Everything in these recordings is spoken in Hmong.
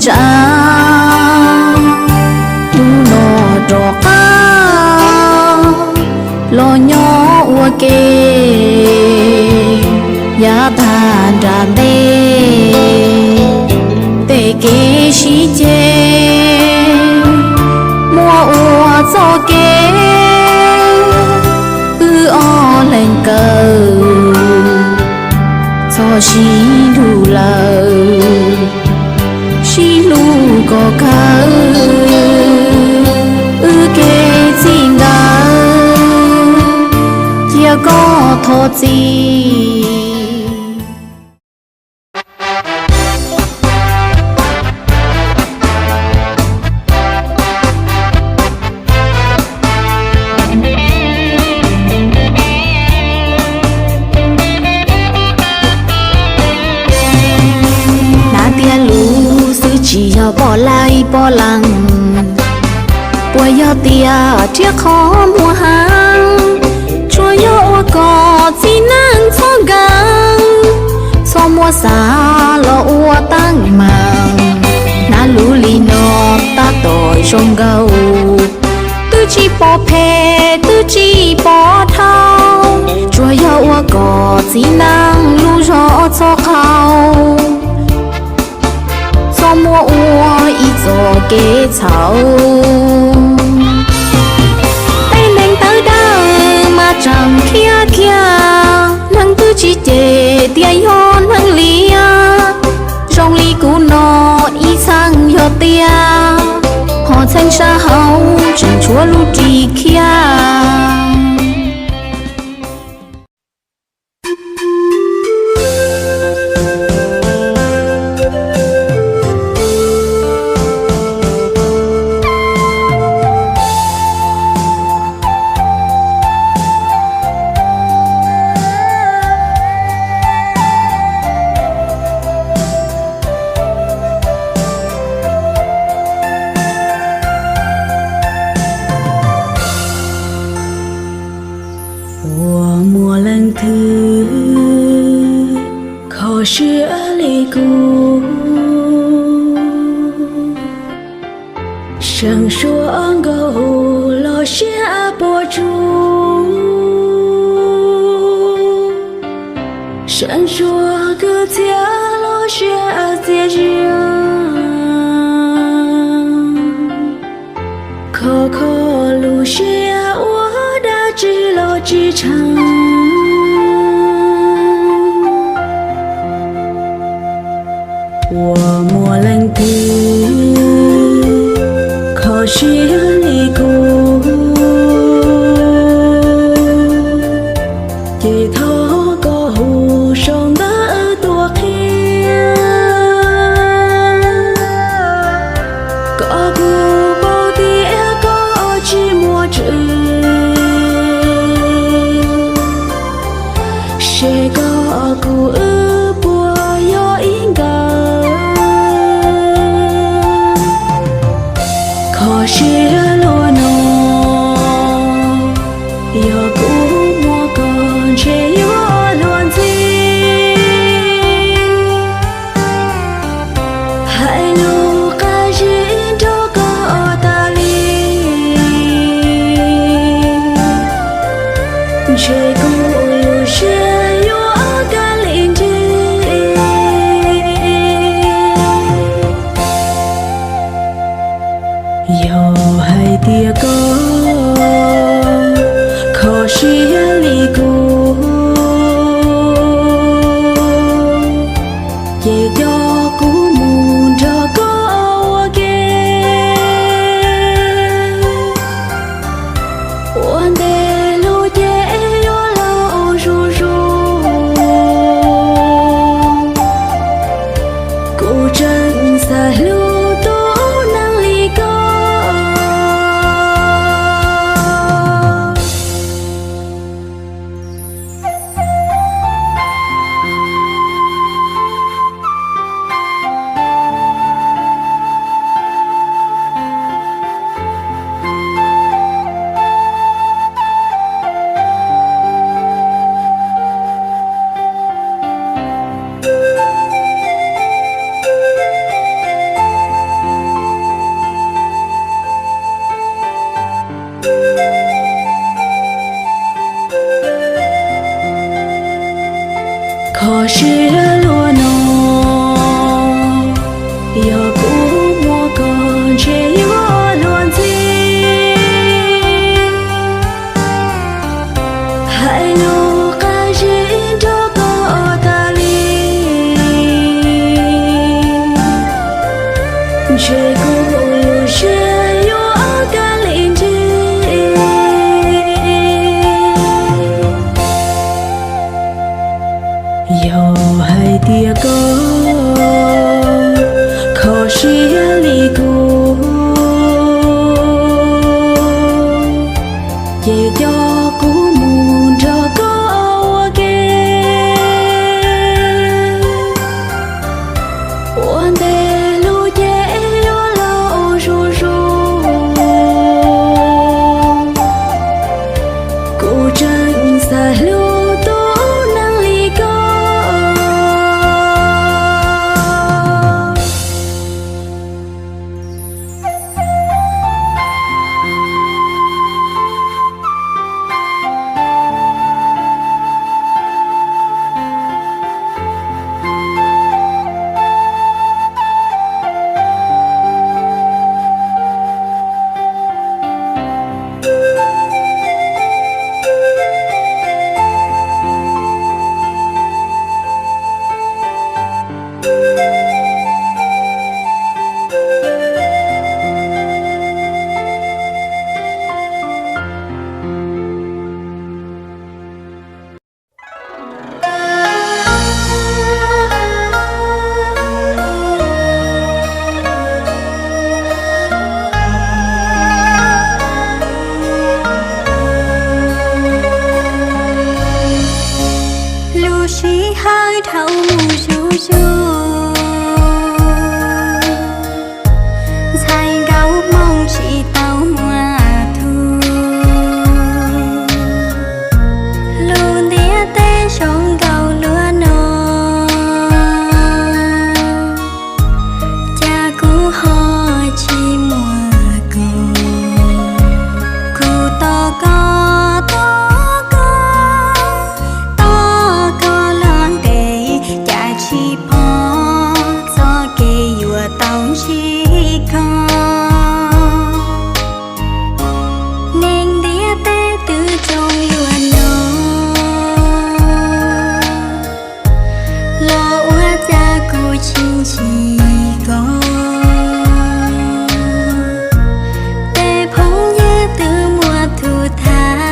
Tsa hnub no rov qab los nyob ua ke, yav tag nram ntej tej kev sib ceg muaj ua txoj kev, wb ob leeg kawm txog sib nrug lawm, sib hlub kom kawg wb kev txij nkawm, cia koj thov txim. Hnav tias lus xwb tsis yog poj laib poj leeg, puas yog tias rhiab qhov muag heev? Tsuas yog ua kom txiv neej txhob nkees, txhob muab xav los ua teeb meem. Hnav lus li no tab tom zoo nkauj, twb tsis pom phem twb tsis pom dhau, tsuas yog ua kom txiv neej lub zog txhob qaug, txhob muab ua ib txoj kev txhaum. Tej neeg tawv dawb mas tseem khiav kiag, neeg twb tsis cem tias yog neeg liam. Zoo li kuv no ib txheej yog tiag, ho txheej sab hauv tseem tshuav lub ris khiav. Puas muaj leej twg kho siab li kuv, seev suab nkauj los siab puas tsuaj, seev suab kwv txhiaj los siab txias zi, kho kho lub siab ua dab tsi los tsis tsheej. Puas muaj leej twg kho siab li kuv, Ntshe kuv lub siab yuav kawg li ntshe. Yog hais tias koj kho siab li kuv, ces coj kuv mus nrog koj ua ke. Ua ntej hlub ces yuav laus zuj zus. Kuv tseem xav hlub tus neeg li koj. Lub sij hawm dhau mus zuj zus, ntxhais nkauj Hmoob tsis tau muaj tug. Lub ntiaj teb zoo nkauj luaj no, cas kuv ho tsis muaj koj. Kuv tos koj, tos koj, tos koj los ntev, cas tsis pom txoj kev yuav tau ntsib koj. Neeg ntiaj teb twb zoo luaj no, los ua cas kuv tsis ntsib koj. Tej phooj ywg twb muaj tug tag,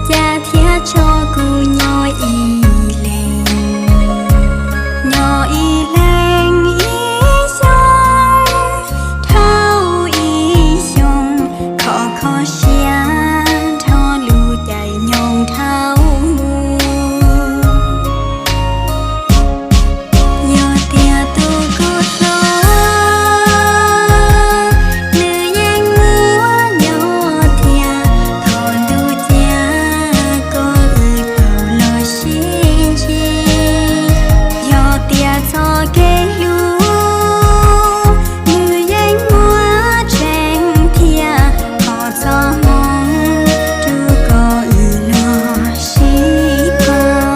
cas thiaj tso kuv nyob ib leeg, nyob ib leeg ib xyoos dhau ib xyoos, kho kho siab nrho lub caij nyoog dhau mus. Yog tias tus kuv hlub nws yeej muaj nyob thiab, thov ntuj cia kom wb tau los sib ntsib. Yog tias txoj kev hlub nws yeej muaj tseeb thiab, thov txoj hmoo rau kom wb los sib koom.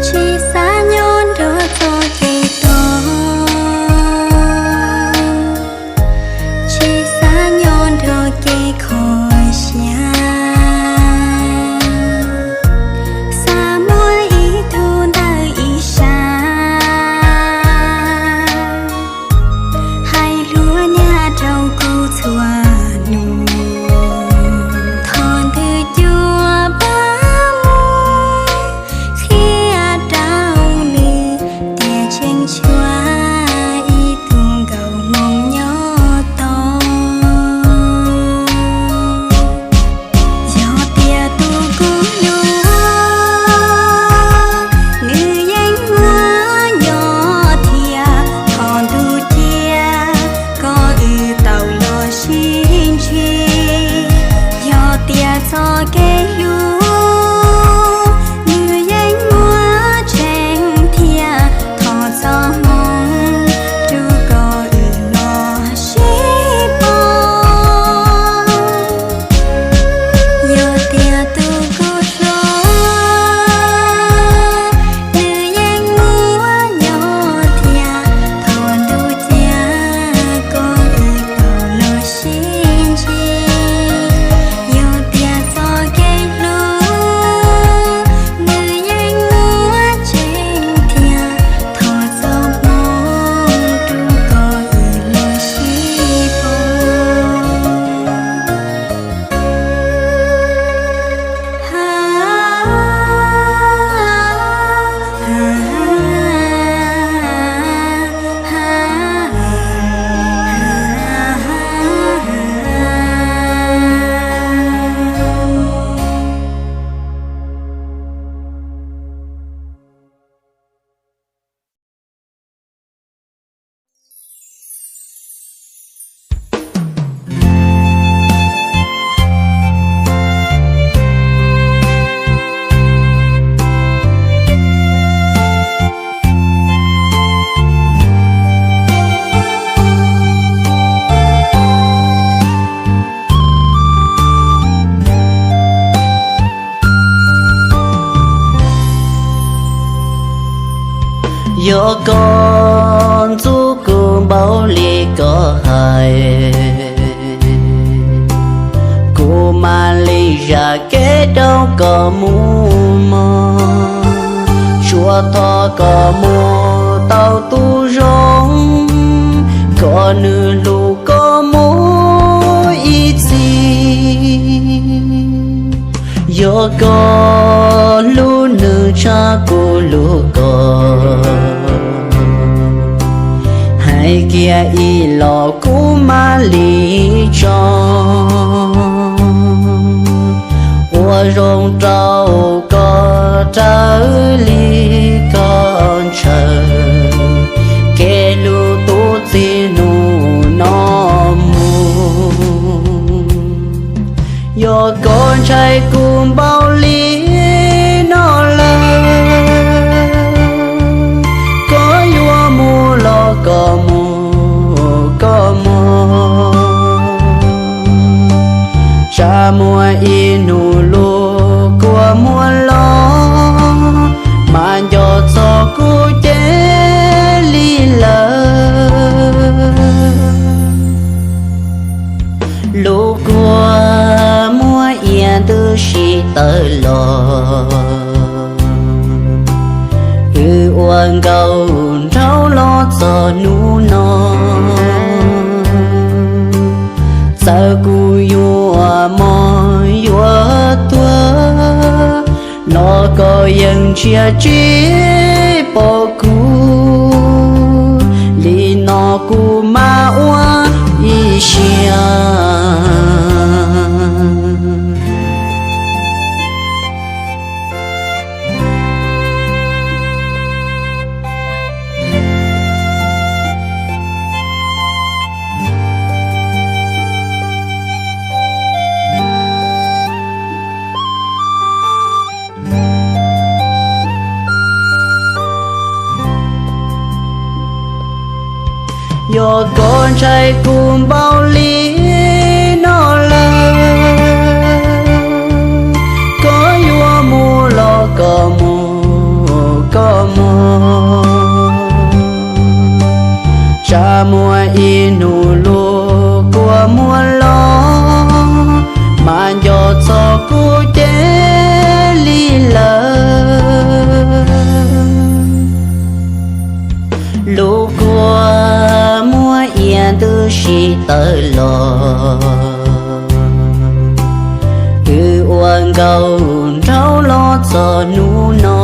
Tsis xav nyob nrog txoj kev tos, tsis xav nyob nrog kev kho siab, xav muaj ib tug ntawm ib sab, hais lus nyiam rau kuv txhua hnub. Thov ntws cua pab mus qhia rau nws tias tseem tshuav ib tug nkauj Hmoob nyob tos. Yog tias tus kuv hlub nws yeej muaj nyob thiab, thov ntuj cia kom Yog koj ntxub kuv npaum li koj hais, kuv mam li zam kev rau koj mus mog. Tsuas thov koj mus tau tus zoo, kom nws hlub koj mus ib txhis. Yog koj hlub nws tshaj kuv hlub koj, hais kiag ib los kuv mam li tso. Ua zoo rau koj raws li koj ntshaw, kev hlub tus txiv hnub no mus. Yog koj ntshai kuv npaum li no lawm, koj yuav mus los koj mus, koj mus. Tsam muaj ib hnub lub kua muag los, mas nco txog kuv cev li lawm. Lub kua muag iav twb sib tawm los, wb ua nkauj nraug los txog hnub no. Txawm kuv yuav mob yuav tuag los koj yeej ntsia tsis pom kuv, li no kuv mam ua ib siab. Yog koj ntshai kuv npaum li no lawm, koj yuav mus los koj mus, koj mus. Tsam muaj ib hnub lub kua muag los, mas nco txog kuv cev li lawm. Lub kua muag iav twb sib tawm los, wb ua nkauj nraug los txog hnub no.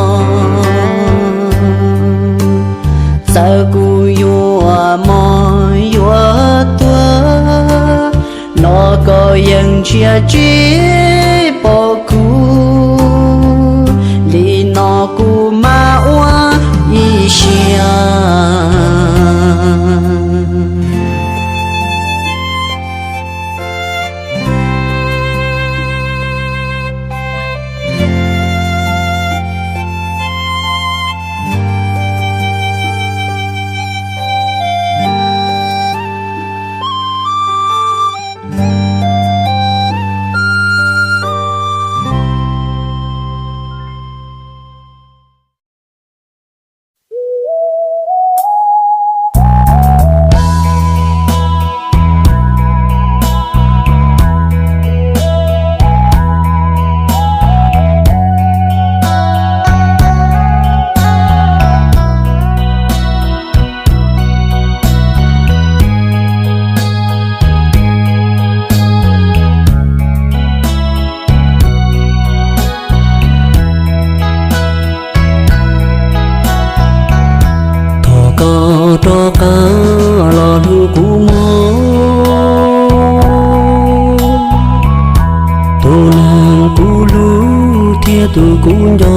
Txawm kuv yuav mob yuav tuag los koj yeej ntsia tsis pom kuv, li no kuv mam ua ib siab. Thov koj rov qab los hlub kuv mog, tus neeg kuv hlub thiab tus kuv nco.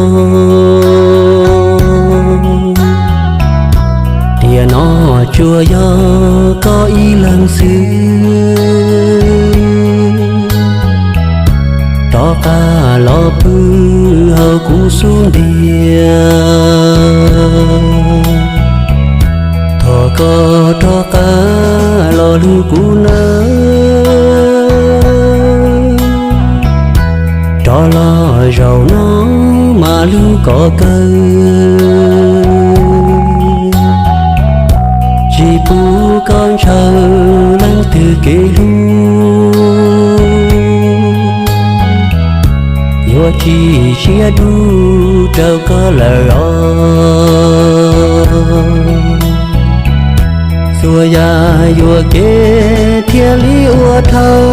Tiam no tsuas yog koj ib leeg xwb, rov qab los pw hauv kuv xub ntiag. Thov koj rov qab los hlub kuv nawb, rov los zaum no mas hlub koj kawg. Koj ntshaw leej twg kev hlub, yuav tsis siab dub rau koj lawm os. Txhua yam yuam kev thiaj li ua dhau.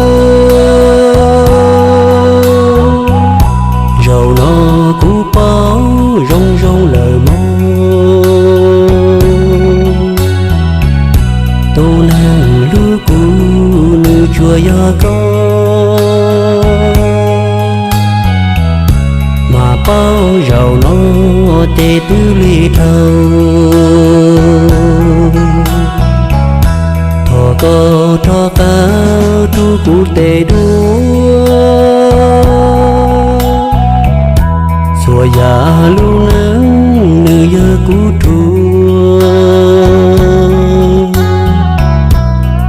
Zaum no kuv paub zoo zoo lawm mog, tus neeg hlub kuv nws tsuas yog koj. Mas paub zaum no ces twb lig dhau. Thov koj rov qab rub kuv tes duab. Txhua yam lub neej nws yog kuv rhuav.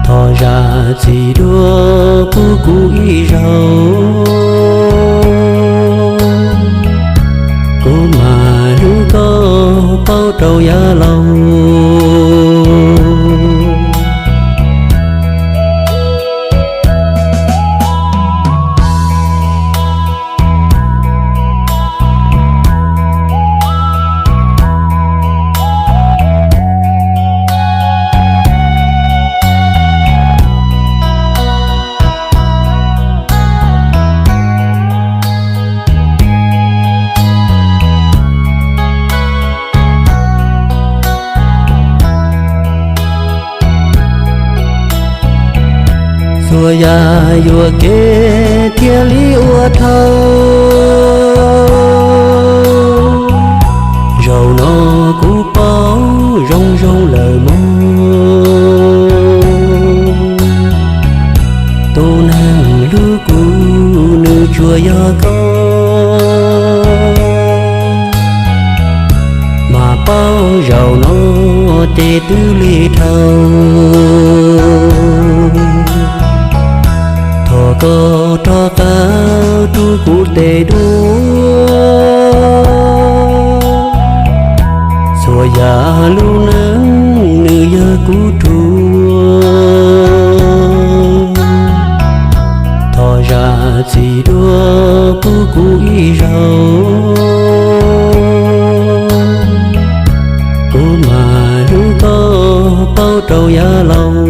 Thov zam txim dua pub kuv ib zaug, kuv mam hlub koj paub rau yav laus. Txhua yam yuam kev thiaj li ua dhau. Zaum no kuv paub zoo zoo lawm mog, tus neeg hlub kuv nws tsuas yog koj. Mas paub zaum no ces twb lig dhau. Thov koj rov qab rub kuv tes duab. Txhua yam lub neej nws yog kuv rhuav. Thov zam txim dua pub kuv ib zaug, kuv mam hlub koj paub rau yav laus.